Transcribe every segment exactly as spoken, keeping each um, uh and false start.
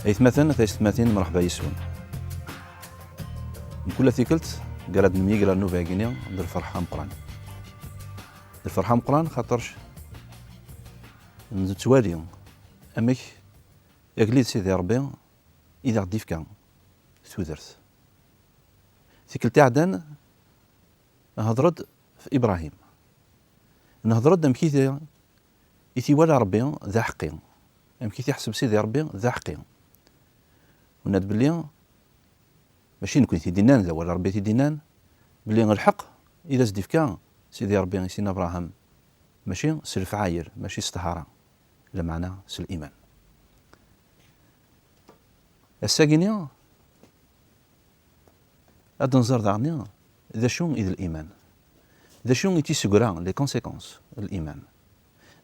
Aytmaten, taysetmatin, mṛeḥba yes-wen. Mkul tikkelt, gar ad nemyegrar nnuba-agi-nni d lferḥ ameqqran. D lferḥ ameqqran xaṭerc nettwali amek agellid Sidi Ṛebbi i d aɣ-d-ifka tudert. Tikkelt iɛeddan, nhedṛ-d f Ibṛahim. Nhedṛ-d amek i t-, i t-iwala Ṛebbi d aḥeqqi. Amek i t-iḥseb Sidi Ṛebbi d aḥeqqi. Nenna-d belli mačči nekkni i t-id-innan, d awal Ṛebbi i t-id-innan, belli lḥeqq i d as-d-ifka Sidi Ṛebbi i Sidna Abṛaham, mačči s lefɛayel, mačči s ṭṭhara, lameɛna s liman. Ass-agi-nni, ad nẓer daɣen d acu i d liman. D acu i tt-issegra, les conséquences, n liman.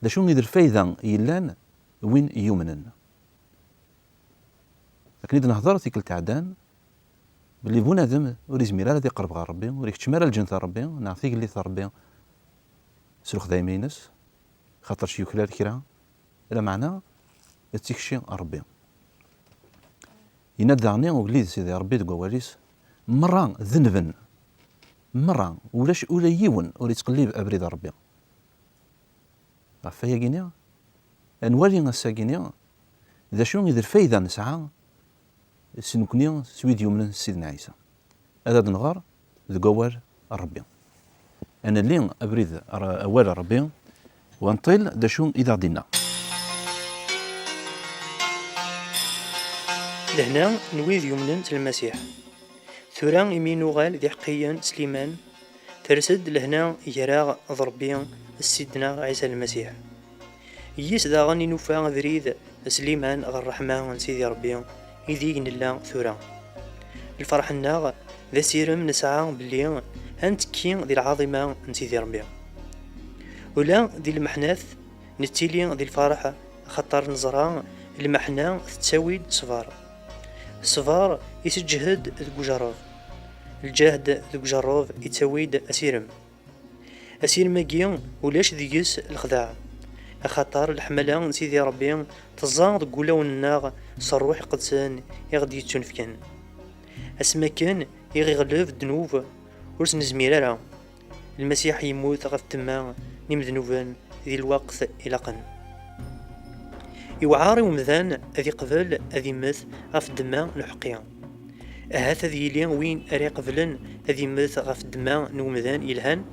D acu i d lfayda yellan win yumnen. Akken i d-nehder tikkelt iɛeddan, belli bunadem ur izmir ara ad iqerreb ɣer Ṛebbi, ur ikeččem ara lǧennet n Ṛebbi, neɣ tigellit n Ṛebbi s lexdayem-ines, xaṭerc yuklal kra, lameɛna d tikci n Ṛebbi. Yenna-d daɣen ugellid Sidi Ṛebbi deg wawal-is, merra denben, merra, ulac ula yiwen ur ittqellib abrid n Ṛebbi. Ɣef wayagi-nni, ad nwali ass-agi-nni d acu i d lfayda nesɛa s nekkni, s wid yumnen s Sidna Ɛisa. Ad ad-nɣer deg wawal n Ṛebbi. Ad nali abrid, awal n Ṛebbi, u ad nṭil d acu i d aɣ-d-inna. Lehna n wid yumnen s Lmasiḥ. Tura imi nuɣal d iḥeqqiyen s liman, ters-d lehna gar-aɣ d Ṛebbi s Sidna Ɛisa Lmasiḥ. Yis daɣen i nufa abrid s liman ɣer ṛṛeḥma n Sidi Ṛebbi ideg nella tura. Lferḥ-nneɣ d asirem nesɛa belli ad nettekki di lɛaḍima n Sidi Ṛebbi. Ula di lmeḥnat nettili di lferḥ axaṭer neẓra lmeḥna tettawi-d ṣṣber. Ṣṣber iseǧhed deg ujerreb. Lǧehd deg ujerreb ittawi-d asirem. Asirem-agi ulac deg-s lexdeɛ, axaṭer leḥmala n Sidi Ṛebbi teẓẓa deg wulawen-nneɣ s Ṛṛuḥ Iqedsen i ɣ-d-yettunefken. Asmi akken i ɣ-iɣleb ddnub ur s-nezmir ara, Lmasiḥ yemmut ɣef ddemma n imednuben di lweqt ilaqen. Iwɛer i umdan ad iqbel ad immet ɣef ddemma n uḥeqqi. Ahat ad yili win ara iqeblen ad immet ɣef ddemma n umdan yelhan?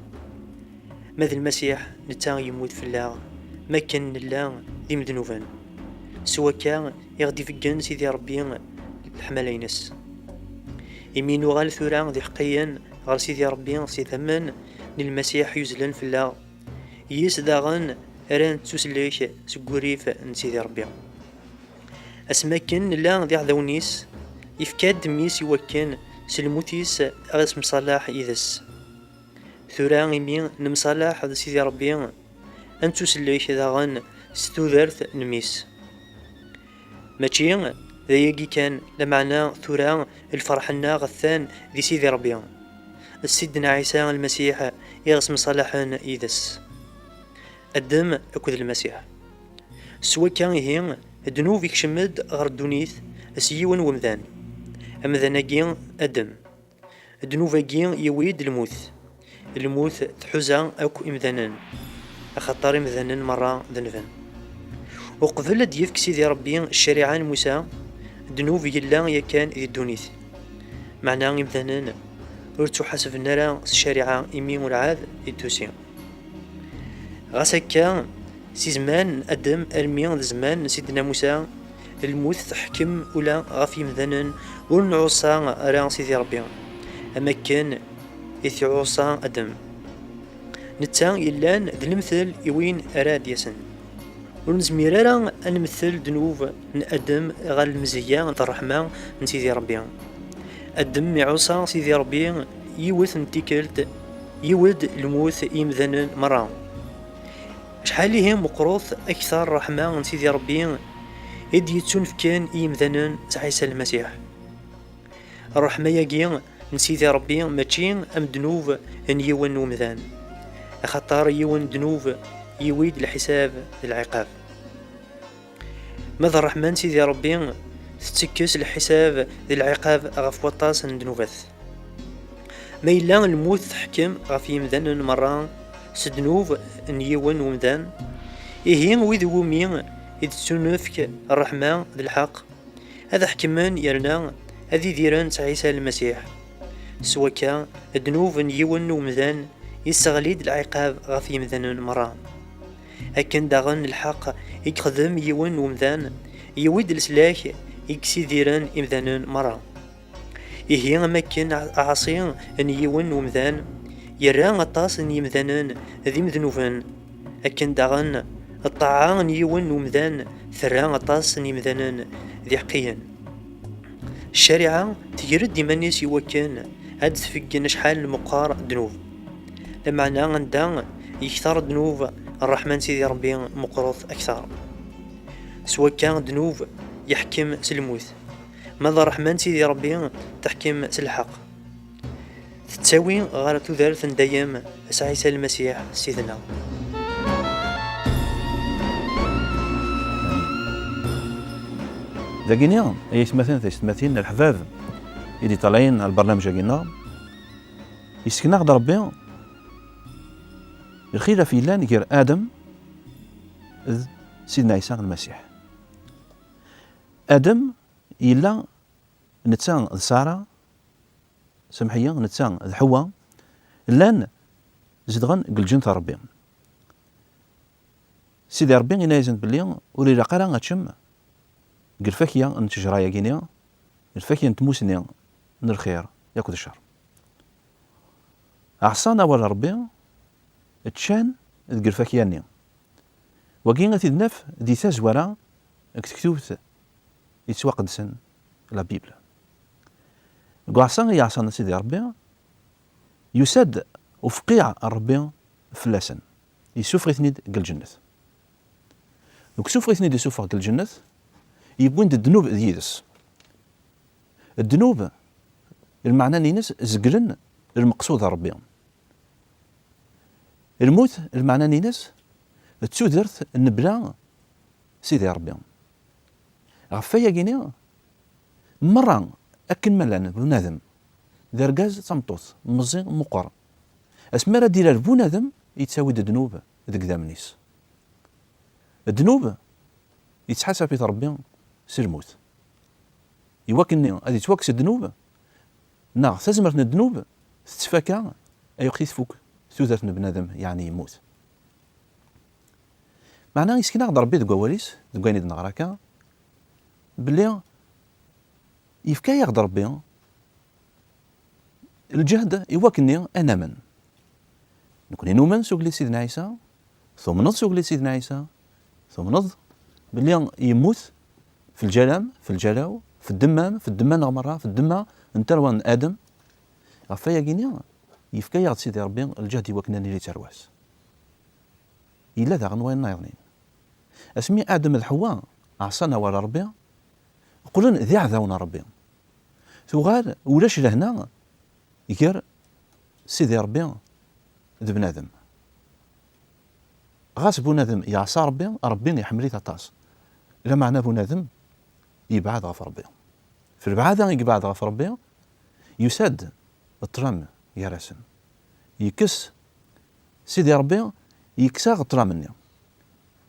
Ma d Lmasiḥ, netta yemmut fell-aɣ, makken nella d imednuben. S wakka i ɣ-d-ibeggen Sidi Ṛebbi leḥmala-ines. Imi nuɣal tura d iḥeqqiyen ɣer Sidi Ṛebbi s idammen n Lmasiḥ yuzlen fell-aɣ, yis daɣen ara nettusellek seg wurrif n Sidi Ṛebbi. Asmi akken nella d iɛdawen-is, yefka-d mmi-s i wakken s lmut-is ad ɣ-yessemṣalaḥ yid-s. Tura imi nemṣalaḥ d Sidi Ṛebbi, ad nettusellek daɣen s tudert n mmi-s. Mačči d ayagi kan, lameɛna tura lferḥ-nneɣ atan di Sidi Ṛebbi, d Sidna Ɛisa Lmasiḥ i ɣ-yessemṣalaḥen yid-s. Adem akked Lmasiḥ. S wakka ihi, ddnub ikcem-d ɣer ddunit s yiwen wemdan. Amdan-agi, Adem. Ddnub-agi yewwi-d lmut. Lmut tḥuza akk imdanen, axaṭer imdanen merra denben. Uqbel ad d-yefk Sidi Ṛebbi ccariɛa n Musa, ddnub yella yakan di ddunit. Meɛna imdanen ur ttuḥasben ara s ccariɛa imi urɛad i d-tusi. Ɣas akka, si zman n Adem armi d zman n Sidna Musa, lmut teḥkem ula ɣef yimdanen ur nɛuṣa ara Sidi Ṛebbi, am akken i t-iɛuṣa Adem. Netta yellan d lemtel i win ara d-yasen. Ur nezmir ara ad nmettel ddnub n Adem ɣer lemzeyya d ṛṛeḥma n Sidi Ṛebbi. Adem iɛuṣa Sidi Ṛebbi yiwet n tikkelt, yiwed lmut i yimdanen merra. Acḥal ihi meqqret akteṛ ṛṛeḥma n Sidi Ṛebbi i d-yettunefken i yimdanen s Ɛisa Lmasiḥ! Ṛṛeḥma-agi n Sidi Ṛebbi mačči am ddnub n yiwen n umdan, axaṭer yiwen n ddnub yiwi-d lḥisab d lɛiqab. Ma d ṛṛeḥma n Sidi Ṛebbi, tettekkes lḥisab d lɛiqab ɣef waṭas n ddnubat. Ma yella lmut teḥkem ɣef yimdanen merra s ddnub n yiwen umdan, ihi wid iwumi i d-tettunefk ṛṛeḥma d lḥeqq ad ḥekmen yerna ad idiren s Ɛisa Lmasiḥ. S wakka, ddnub n yiwen n umdan yesseɣli-d lɛiqab ɣef yimdanen merra. Akken daɣen lḥeqq i yexdem yiwen n umdan, yewwi-d leslak i yessidiren imdanen merra. Ihi, am akken aɛaṣi n yiwen n umdan yerra aṭas n yimdanen d imednuben, akken daɣen ṭṭaɛa n yiwen n umdan terra aṭas n yimdanen d iḥeqqiyen. Ccariɛa tger-d iman-is i wakken ad d-tfeggen acḥal meqqar ddnub. Lameɛna anda yekter ddnub, ṛṛeḥma n Sidi Ṛebbi meqqret akter. S wakka, ddnub yeḥkem s lmut, ma d ṛṛeḥma n Sidi Ṛebbi teḥkem s lḥeqq. Tettawi ɣer tudert n dayem s Ɛisa Lmasiḥ Sidna. Dagini, ay aytmaten, taysetmatin, leḥbab i d-iṭalayen ar lbarnamej-agi-nneɣ, yessken-aɣ-d Ṛebbi lxilaf yellan gar Adem d Sidna Ɛisa Lmasiḥ. Adem yella, netta d Sara, samḥ-iyi, netta d Ḥewwa, llan zedɣen deg lǧennet n Ṛebbi. Sidi Ṛebbi yenna-yasen belli ur ilaq ara ad teččem deg lfakya n ttejṛa-yagi-ni, lfakya n tmusni n lxir yakk d cceṛ. Ɛṣan awal n Ṛebbi, ččan deg lfakya-nni. Wagi ad t-id-naf di tazwara deg tektubt yettwaqedsen, la Bible. Deg uɛṣa i yeɛṣan Sidi Ṛebbi, yusa-d ufqiɛ n Ṛebbi fell-asen, yessufeɣ-iten-id deg lǧennet. Deg usufeɣ-iten-id yessufeɣ deg lǧennet, yewwin-d ddnub d yid-s. Ddnub, lmeɛna-ines, zeglen lmeqsud n Ṛebbi. Lmut, lmeɛna-ines, d tudert n bla Sidi Ṛebbi. Ɣef wayagi-ni, merra akken ma llan bunadem, d argaz d tameṭṭut, meẓẓi meqqer, asmi ara d-ilal bunadem, yettawi-d ddnub deg idammen-is. Ddnub yettḥasab-it Ṛebbi s lmut. Iwakken-nni ad yettwakkes ddnub, neɣ tazmert n ddnub tettfaka, ay waqt i tfuk tudert n bnadem, yeɛni yemmut. Meɛna yessken-aɣ-d Ṛebbi deg wawal-is, deg wayen i d-neɣra akka, belli yefka-yaɣ-d Ṛebbi lǧehd i wakken-nni ad namen. Nekni numen s ugellid Sidna Ɛisa, tumneḍ s ugellid Sidna Ɛisa, tumneḍ belli yemmut f lǧal-am, f lǧal-aw, f ddemma-m, f ddemma-nneɣ merra, f ddemma n tarwa n Adem. Ɣef wayagi-ni, yefka-yaɣ-d Sidi Ṛebbi lǧehd i wakken ad nili d tarwa-s. Yella daɣen wayen nniḍen. Asmi Adem d Ḥewwa ɛṣan awal n Ṛebbi, qqlen d iɛdawen n Ṛebbi. Tuɣal ulac lehna gar Sidi Ṛebbi d bnadem. Ɣas bunadem yeɛṣa Ṛebbi, Ṛebbi iḥemmel-it aṭas. Lameɛna bunadem yebɛed ɣef Ṛebbi. F lebɛada i yebɛed ɣef Ṛebbi, yusa-d ṭṭlam gar-asen. Yekkes Sidi Ṛebbi, yekkes-aɣ ṭṭlam-nni.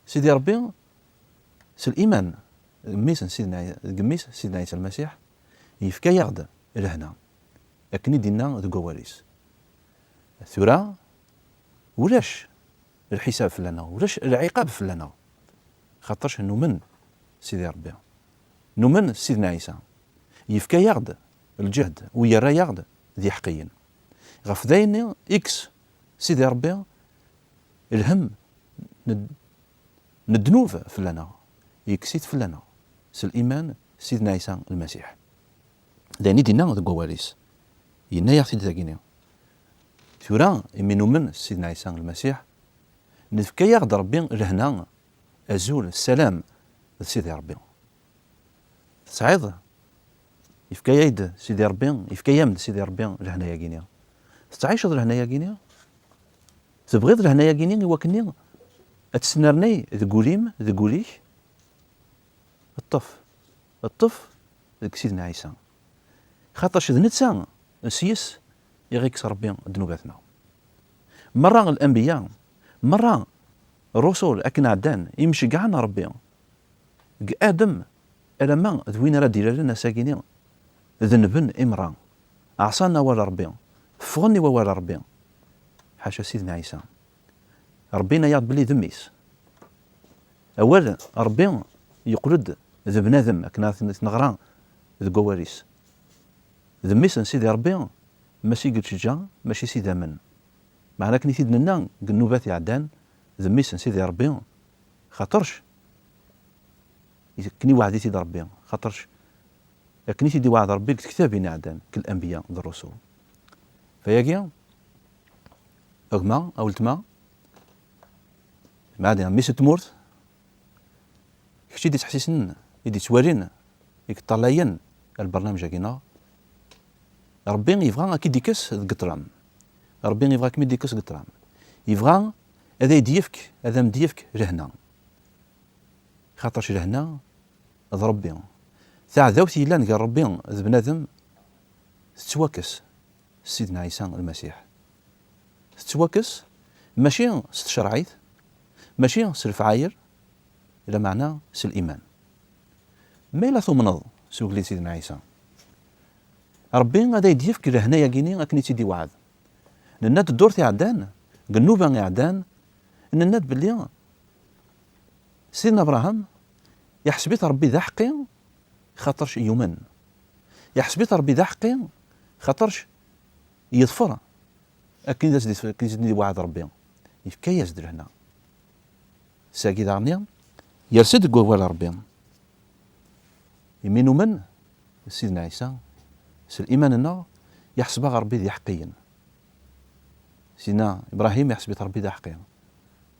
Sidi Ṛebbi, s liman deg mmi-s n Sidna, deg mmi-s Sidna Ɛisa Lmasiḥ, yefka-yaɣ-d lehna, akken i d-inna deg wawal-is. Tura, ulac lḥisab fell-aneɣ, ulac lɛiqab fell-aneɣ, xaṭerc numen Sidi Ṛebbi, numen Sidna Ɛisa, yefka-yaɣ-d lǧehd u yerra-yaɣ-d d iḥeqqiyen. Ɣef dayenni, ikkes Sidi Ṛebbi lhemm n, n ddnub fell-aneɣ, yekkes-it fell-aneɣ, s liman Sidna Ɛisa Lmasiḥ. D ayen i d-inna deg wawal-is. Yenna-yaɣ-t-id dagini. Tura, imi numen s Sidna Ɛisa Lmasiḥ, nefka-yaɣ-d Ṛebbi lehna, azul, ssalam d Sidi Ṛebbi. Tesɛiḍ? Yefka-yak-d Sidi Ṛebbi, yefka-yam-d Sidi Ṛebbi lehna-yagini. Tettɛiceḍ lehna-yagini? Tebɣiḍ lehna-yagini i wakken-nni ad tesnernay deg ul-im, deg ul-ik? Ṭṭef. Ṭṭef deg Sidna Ɛisa. Xaṭerc d netta s yes i ɣ-ikkes Ṛebbi ddnubat-nneɣ. Merra lanbiya, merra ṛṛusul akken ɛeddan, imceggɛen n Ṛebbi, deg Adem alamma d win ara d-ilalen ass-agi-ni, denben i merra, ɛṣan awal n Ṛebbi, ffɣen i wawal n Ṛebbi. Ḥaca Sidna Ɛisa. Ṛebbi yenna-yaɣ-d belli d mmi-s. Awal n Ṛebbi yeqqel-d d bnadem, akken ara t-neɣra deg wawal-is. D mmi-s n Sidi Ṛebbi, mačči deg lǧeǧǧa, mačči s idammen. Meɛna akken i t-id-nenna deg nnubat iɛeddan, d mmi-s n Sidi Ṛebbi, xaṭerc akken iweɛɛed-it-id Ṛebbi, xaṭerc akken i t-id-iweɛɛed Ṛebbi deg tektabin iɛeddan, deg lanbiya d ṛṛusul. Fayagi, a gma, a weltma, meɛna mmi-s n tmurt, kečč i d-ittḥessisen, i d-ittwalin, i yeṭṭalayen lbernamej-agi-nneɣ, Ṛebbi yebɣa ad k-id-ikkes deg ṭṭlam. Ṛebbi yebɣa ad kem-id-ikkes deg ṭṭlam. Yebɣa ad ay-d-yefk, ad am-d-yefk lehna. Xaṭerc lehna d Ṛebbi. Taɛdawt yellan gar Ṛebbi d bnadem tettwakkes s Sidna Ɛisa Lmasiḥ. Tettwakkes mačči s tcerɛit, mačči s lefɛayel, lameɛna s liman. Ma yella tumneḍ s ugellid Sidna Ɛisa, Ṛebbi ad ay-d-yefk lehna-yagi-ni akken i tt-id-iweɛɛed. Nenna-d ddurt iɛeddan, deg nnuba iɛeddan, nenna-d belli Sidna Abṛaham iḥseb-it Ṛebbi d aḥeqqi xaṭerc yumen. Iḥseb-it Ṛebbi d aḥeqqi xaṭerc yeḍfer akken i as-d-, akken i as-d-iweɛɛed Ṛebbi. Yefka-yas-d lehna. Sagi daɣen yers-d deg wawal n Ṛebbi. Imi numen Sidna Ɛisa s liman-nneɣ, yeḥseb-aɣ Ṛebbi d iḥeqqiyen. Sidna Ibṛahim iḥseb-it Ṛebbi d aḥeqqi.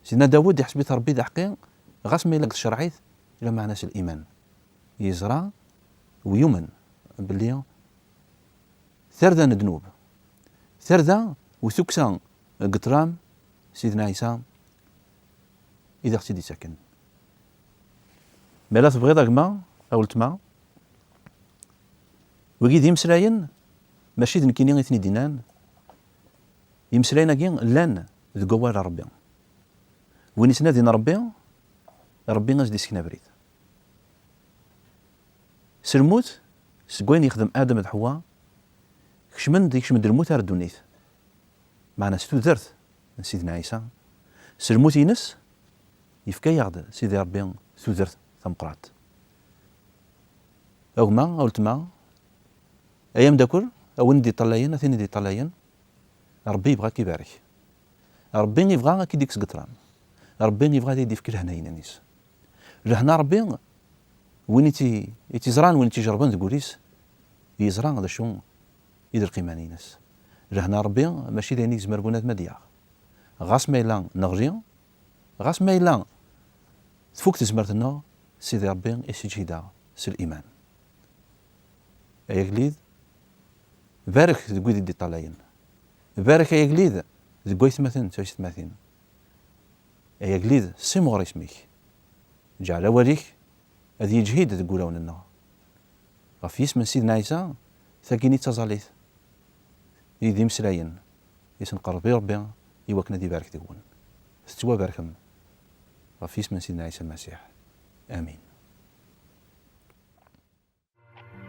Sidna Dawed iḥseb-it Ṛebbi d aḥeqqi, ɣas ma yella deg tcerɛit, lameɛna s liman. Yeẓra u yumen belli tarda n ddnub, tarda u tukksa deg ṭṭlam, Sidna Ɛisa i d aɣ-tt-id-ittaken. Ma la tebɣiḍ a gma, a weltma, wigi d imeslayen, mačči d nekkini i ten-id-innan. Imeslayen-agi llan deg wawal n Ṛebbi. Win ittnadin Ṛebbi, Ṛebbi ad s-d-isken abrid. S lmut, seg wayen yexdem Adem d Ḥewwa, kecmen-d, yekcem-d lmut ar ddunit. Meɛna s tudert n Sidna Ɛisa, s lmut-ines, yefka-yaɣ-d Sidi Ṛebbi tudert tameqqrant. A gma, a weltma, ay ameddakel, a win i d-iṭṭalayen, a tin i d-iṭṭalayen, Ṛebbi yebɣa ad k-ibarek. Ṛebbi yebɣa ad k-id-ikkes deg ṭṭlam. Ṛebbi yebɣa ad ak-d-yefk lehna-ines. Lehna Ṛebbi, win i tt-, i tt-iẓran, win i tt-ijerrben deg wul-is, yeẓra d acu i d lqima-ines. Lehna Ṛebbi mačči d ayen i yezmer bunadem ad d-yaɣ. Ɣas ma yella neɣli, ɣas ma yella tfuk tezmert-nneɣ, Sidi Ṛebbi isiǧhid-aɣ s liman. Ay agellid, barek deg wid i d-iṭṭalayen. Barek ay agellid deg waytmaten d taysetmatin. Ay agellid, ssimɣer isem-ik. Ǧɛel awal-ik ad yeǧhid deg wulawen-nneɣ. Ɣef yisem n Sidna Ɛisa, tagini d taẓallit, i d imeslayen i s-nqerreb i Ṛebbi i wakken ad ibarek deg-wen. Tettwabarkem ɣef yisem n Sidna Ɛisa Lmasiḥ. Amin.